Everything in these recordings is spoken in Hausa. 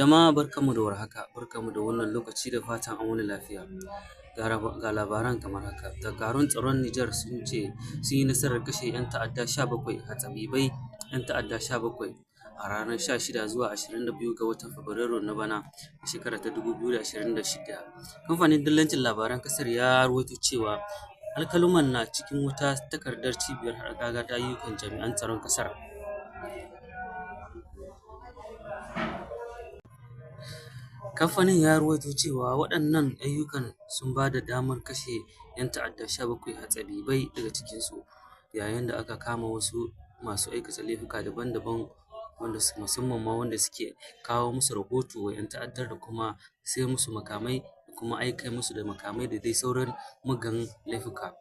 Jama'a barkanmu da warhaka, barkanmu da wannan lokaci, da fatan an wuni lafiya. Ga labaran kamar haka. Dakarun tsaron Nijar sun ce sun yi nasarar kashe 'yan ta'adda 17, hatsabibai 'yan ta'adda 17 a ranar 16 zuwa 22 ga watan Fabrairu na bana, shekara ta 2026. Kamfanin dillancin labaran ƙasar ya rawaito cewa alƙaluman na cikin wata takardar cibiyar haɗaka ta ayyukan jami'an tsaron ƙasar. Kamfanin ya ruwaito cewa waɗannan ayyukan sun ba da damar kashe 'yan ta'adda 17 hatsabibai daga cikinsu, yayin da aka kama wasu masu aikata laifuka daban-daban, wanda musamman ma wanda suke kawo musu rahoto wa 'yan ta'addar, da kuma sayar musu makamai, da kuma aika musu da makamai, da dai sauran muggan laifuka.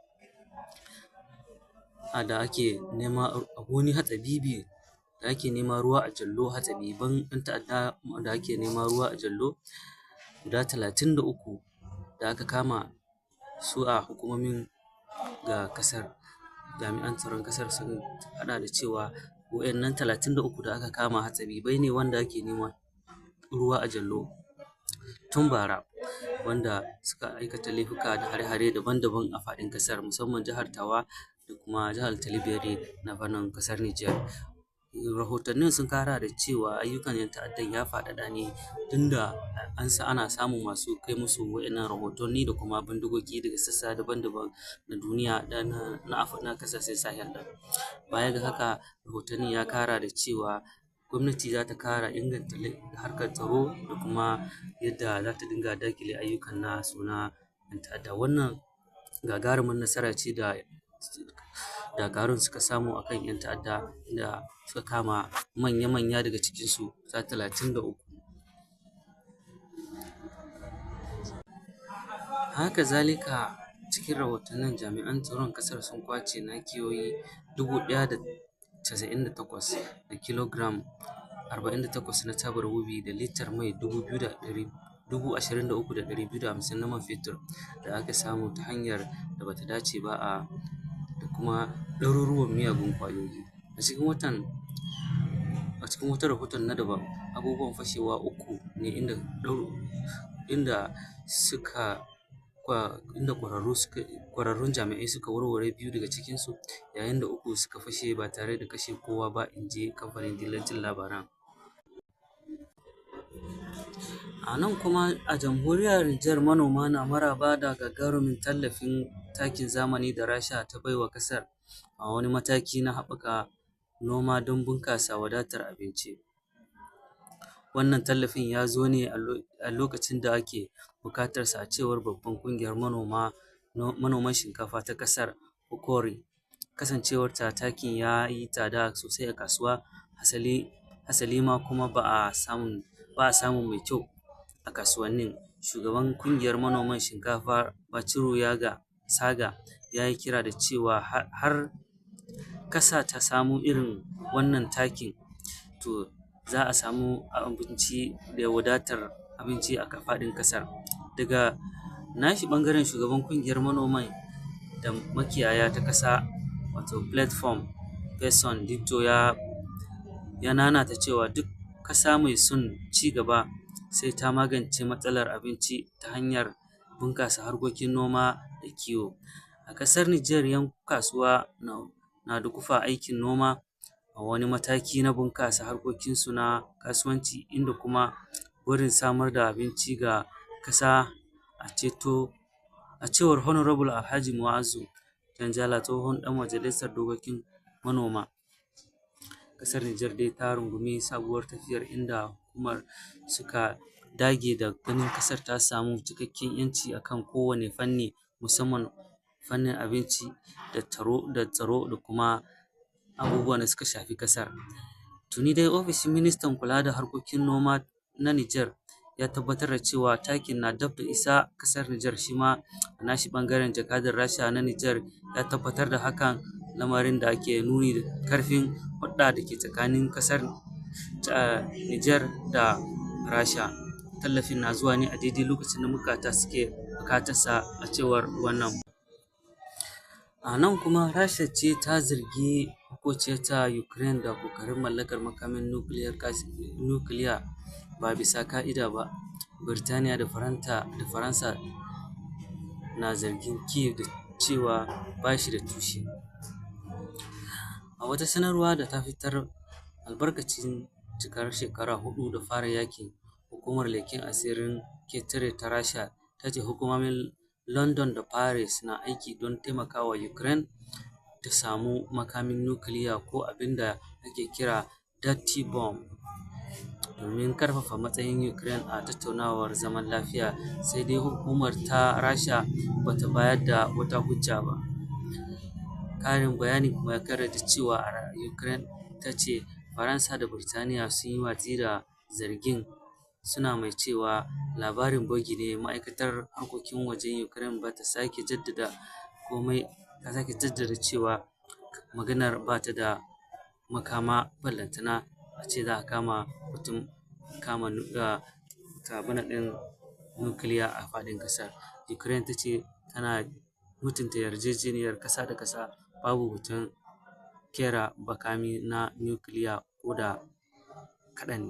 Da ake nema wani hatsabibi da ake nema ruwa a jallo, hatsabiban 'yan ta'adda da ake nema ruwa a jallo guda 33 da aka kama su a hukumomin ga ƙasar. Jami'an tsaron ƙasar sun haɗa da cewa wa'innan 33 da aka kama hatsabibai ne wanda ake nema ruwa a jallo tun bara, wanda suka aikata laifuka da hare-hare daban-daban a faɗin ƙasar, musamman jihar Tawa da kuma jihar Tillaberi na fannin ƙasar Nijar. Rahotannin sun kara da cewa ayyukan 'yan ta'addan ya faɗaɗa ne tunda an sa ana samun masu kai musu wa'innan rahotanni da kuma bindigogi daga sassa daban-daban na duniya da na ƙasashen Sahel ɗin. Baya ga haka, rahotannin ya kara da cewa gwamnati za ta kara inganta harkar tsaro da kuma yadda za ta dinga daƙile ayyukan nasu na 'yan ta'adda. Wannan gagarumin nasara ce da dakarun suka samu akan 'yan ta'adda, da suka kama manya-manya daga cikinsu guda 33. Haka zalika, cikin rahotannin, jami'an tsaron ƙasar sun ƙwace nakiyoyi 1,098 da kilogiram 48 na tabar wiwi, da litar mai 23,250 na man fetur da aka samu ta hanyar da bata dace ba, a da kuma ɗaruruwan miyagun ƙwayoyi. A cikin watan a cikin wata rahoton na daban, abubuwan fashewa uku ne inda suka inda ƙwararrun jami'ai suka warware biyu daga cikinsu, yayin da uku suka fashe ba tare da kashe kowa ba, in ji kamfanin dillancin labaran. A nan kuma, a jamhuriyar Nijar, manoma na maraba da gagarumin tallafin takin zamani da Rasha ta baiwa ƙasar a wani mataki na haɓaka noma don bunƙasa wadatar abinci. Wannan tallafin ya zo ne a lokacin da ake buƙatarsa, a cewar babban ƙungiyar manoman shinkafa ta ƙasar, Hokori, kasancewar takin ya yi tsada sosai a kasuwa, hasali ma kuma ba a samun mai kyau a kasuwannin. Shugaban ƙungiyar manoman shinkafa, Baciru Yaga Saga, ya yi kira da cewa har ƙasa ta samu irin wannan takin, to za a samu abinci da wadatar abinci a faɗin ƙasar. Daga nashi ɓangaren, shugaban ƙungiyar manoman da makiyaya ta ƙasa, wato Platform Person Dikto, ya nanata cewa duk ƙasa mai son ci gaba sai ta magance matsalar abinci ta hanyar bunƙasa harkokin noma da kiwo. A ƙasar Nijar, 'yan kasuwa na duƙufa aikin noma a wani mataki na bunƙasa harkokinsu na kasuwanci, inda kuma burin samar da abinci ga ƙasa, a ceto a cewar Honorable Alhaji Mu'azu Janjala, tsohon ɗan majalisar dokokin manoma. Ƙasar Nijar dai ta rungumi sabuwar tafiyar, inda hukumar suka dage da ganin ƙasar ta samu cikakken 'yanci akan kowane fanni, musamman fannin abinci da tsaro da kuma abubuwan da suka shafi ƙasar. Tuni dai ofishin ministan kula da harkokin noma na Nijar ya tabbatar da cewa takin na dab da isa ƙasar Nijar. Shi ma a nashi ɓangaren, jakadar Rasha na Nijar ya tabbatar da hakan, lamarin da ake nuni da ƙarfin hulɗa da ke tsakanin ƙasar Nijar da Rasha. Tallafin na zuwa ne a daidai lokacin da mabukata suke buƙatarsa, a cewar wannan. A nan kuma, Rasha ce ta zargi maƙociyarta Ukraine da ƙoƙarin mallakar makamin nukiliya. ba bisa ƙa'ida ba. Birtaniya da Faransa na zargin Kyiv da cewa ba shi da tushe. A wata sanarwa da ta fitar albarkacin cikar shekara 4 da fara yaƙin, Hukumar Leƙen Asirin Ƙetare ta Rasha ta ce hukumomin London da Paris na aiki don taimakawa Ukraine ta samu makamin nukiliya ko abin da ake kira “dirty bomb” domin ƙarfafa matsayin Ukraine a tattaunawar zaman lafiya, sai dai hukumar ta Rasha ba ta bayar da wata hujja ba. Ƙarin bayani kuma ya ƙara da cewa Ukraine ta ce Faransa da Birtaniya sun yi watsi da zargin, suna mai cewa labarin bogi ne. Ma'aikatar Harkokin Wajen Ukraine ba ta sake jaddada komai, ta sake jaddada cewa maganar ba ta da makama, ballantana a ce za a kama mutum kama abin ɗin nukiliya a faɗin ƙasar. Ukraine ta ce tana mutunta yarjejeniyar ƙasa da ƙasa, babu batun ƙera makami na nukiliya ko da kaɗan.